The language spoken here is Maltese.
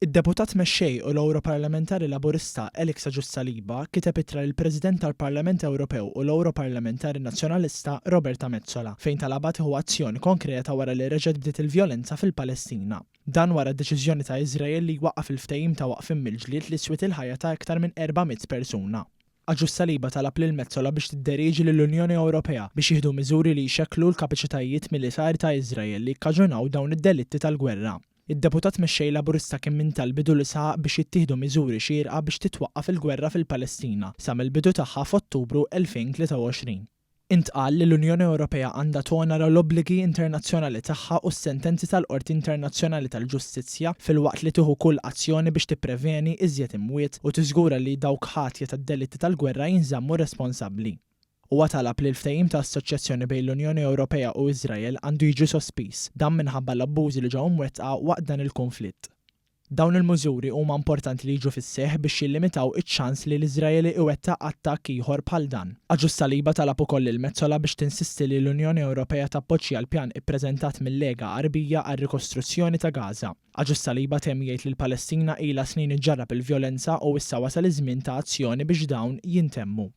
Id-Deputat Mexxej u l-Ewroparlamentari Laburista Alex Agius Saliba kiteb ittra lill-President tal-Parlament Ewropew u l-Ewroparlamentari Nazzjonalista Roberta Metsola fejn talabha tieħu azzjoni konkreta wara li reġgħet bdiet il-vjolenza fil-Palestina. Dan wara d-deċiżjoni ta' Iżrael li jwaqqaf il-ftehim ta' waqfien mill-ġlied li swiet il-ħajja ta' iktar minn 400 persuna. Agius Saliba talab lil Metsola biex tidderieġi lill-Unjoni Ewropea biex jieħdu miżuri li jxekklu l-kapaċitajiet militari ta' Iżrael li kkaġunaw dawn id-delitti tal-gwerra. Id-Deputat Mexxej Laburista kien minn tal-bidu li saħaq biex jittieħdu miżuri xierqa biex titwaqqaf il-gwerra fil-Palestina sa mill-bidu tagħha f'Ottubru 2023. Intqal li l-Unjoni Ewropea għandha tonora l-obbligi internazzjonali tagħha u s-sentenzi tal-Qorti Internazzjonali tal-Ġustizzja filwaqt li tieħu kull azzjoni biex tippreveni iżjed imwiet u tiżgura li dawk ħatja tad-delitti tal-gwerra jinżammu responsabbli. Huwa talab li l-ftehim ta' assoċjazzjoni bejn l-Unjoni Ewropea u Iżrael għandu jiġi sospiż, dan minħabba l-abbużi li ġew imwettqa waqt dan il-kunflitt. Dawn il-miżuri huma importanti li jiġu fis-seħħ biex jillimitaw iċ-ċans li l-Iżraeli iwettaq attakk ieħor bħal dan. Agius Saliba talab ukoll lil Metsola biex tinsisti li l-Unjoni Ewropea tappoġġja l-pjan ippreżentat mil-Lega Għarbija għar-rikostruzzjoni ta' Gaza. Agius Saliba temm jgħid li l-Palestina ilha snin iġġarrab il-vjolenza u issa wasal iż-żmien ta' azzjoni biex dawn jintemmu.